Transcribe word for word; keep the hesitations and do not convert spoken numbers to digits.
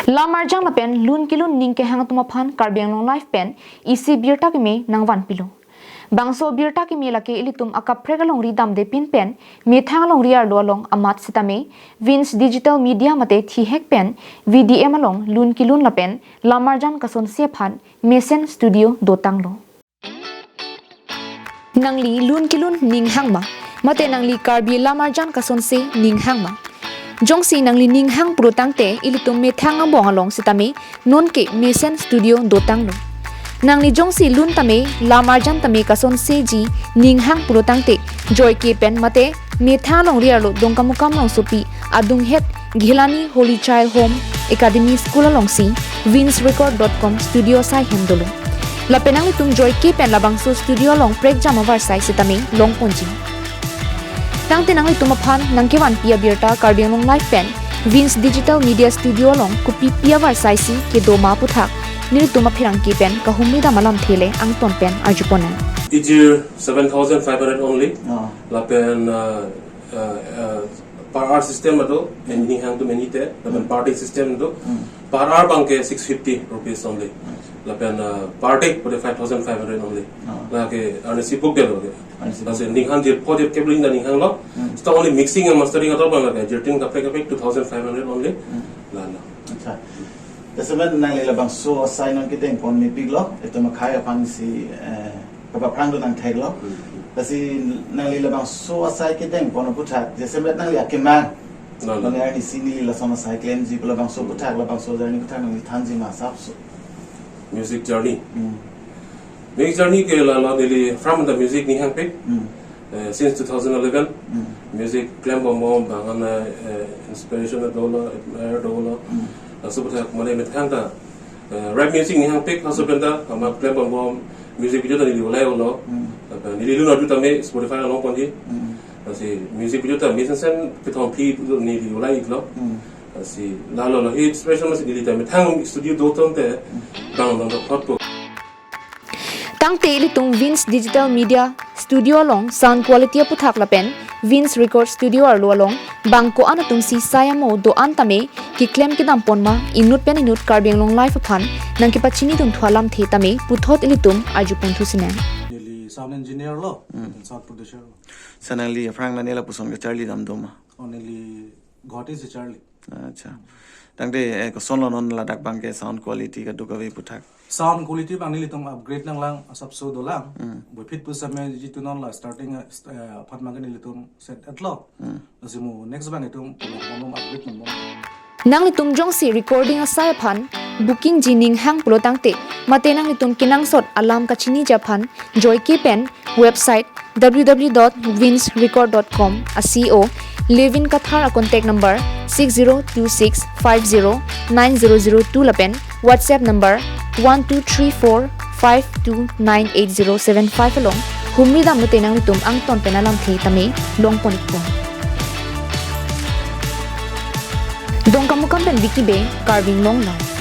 Lamarjan lapen lun kelun ning kehang atum aphan Karbi Anglong Live pen isi birta keme nangvanpilo. Bangso birta keme lake ilitum akaprek alongri damde pin pen methang alongri arlo along amat sitame Vins Digital Media mate thihek pen V D M along lun kelun lapen lamarjan kasonse aphan mesen studio dotanglo. Nangli lun kelun ning hang ma? Mate nangli Karbi lamarjan kasonse ning hang ma? Jongsi nangli ning hang pulo tangte ilitum methang angbong along sitame nonke mesen studio dotanglo. Nangli jongsi lun tame lamarjan tame kasonseji ning hang pulo tangte joike pen mate methang alongri arlo Dongkamukam rongsopi adunghet Ghelani Holy Child Home Academy School alongsi vinsrecord dot com studio asai hem dolo. Lapen nanglitum joike pen labangso studio along prekjam avarsai sitame longponji. Tangte nanglitum aphan nangkevanpi abirta Karbi Anglong Live pen Vins Digital Media Studio along kopipi avarsai si kedo ma aputhak nelitum apherangke pen kahumri dam alamthe le angton pen arjuponang. Ijir seven thousand five hundred only. Oh. Lapen uh, uh, uh, per hour system ado, ning hang atum enite, lapen per day system ado. Hmm. Per hour abangke six fifty rupees only. Lapen uh, per day pute five thousand five hundred only. Oh. Lake arnisi pukdetlo ke. Arnisi pukdet. Lasi ning hang jirpo jirkep ling ta ning hanglo. Hmm. Seta only mixing and mastering ator abang lake jirtin kaprek kaprek two thousand five hundred only. Hmm. Lalo. Acha. Jasemet nangli labangso asai nangkedengpon mepiklo, itum akhei aphansi eh, kapaphrang do nangtheklo. Hmm. Lasi nangli labangso asai kedengpon aputhak, jasemet nangli akemang. No, no. Mane arnisi neli lason asai klemji pu labangso aputhak, labangso journey aputhak nangli thanji ma asapso. Music journey. Hmm. Music journey ke lalo neli from the music ning hangpik. Hmm. Eh, since two thousand eleven, Hmm. music klembom bom bang an eh, inspiration dolo, admire dolo. Hmm. Laso aputhak mane methang ta eh, rap music ning hangpik, laso pen ta amat klembom bom music video ta neli ulai ulo. Hmm. Lapen neli lun arju tame Spotify along ponji. Hmm. Lasi music video ta mesen sen kethom phli neli ulai iklo. Hmm. Lasi lalo lo hi inspiration masi neli ta methang studio dotum te bang dong dokhot po. Tangte ilitum Vins Digital Media Studio along sound quality aputhak lapen Vins Record Studio arlo along bang ko-an atumsi sai amo do-an tame keklem kedampon ma inut pen inut Karbi Anglong Live aphan nangkepachini dunthu alamthe tame puthot ilitum arjupon thusinang. Neli sound engineer lo, Hmm. sound producer lo. Sa nangli aphrang nangli lapuson kecharli dam do ma? Oh, neli Guwahati si charli. Acha. Tangte eh, kosonlo non ladak abangke sound quality kadokave aputhak? Sound quality abang nelitum upgrade nanglang asapso dolang. Hmm. Boiphit pusitame jitu non la starting eh, st- eh, aphan abangke nelitum set etlo. Hmm. Lasi mo next abang itum pulang bom upgrade bom. Nanglitum jongsi recording asai aphan booking ji ning hang pulo tangte mate nanglitum kenangsot alam kachiniji aphan joike pen website w w w dot vins record dot com a c o, Levin Kathar a contact number six zero two six five zero nine zero zero two lapen WhatsApp number one two three four five two nine eight zero seven five along humri dam lote nanglitum angton pen alamthe tame longpon ikpo. Dongkamukam pen Vicky Bey, Karbi Anglong Live.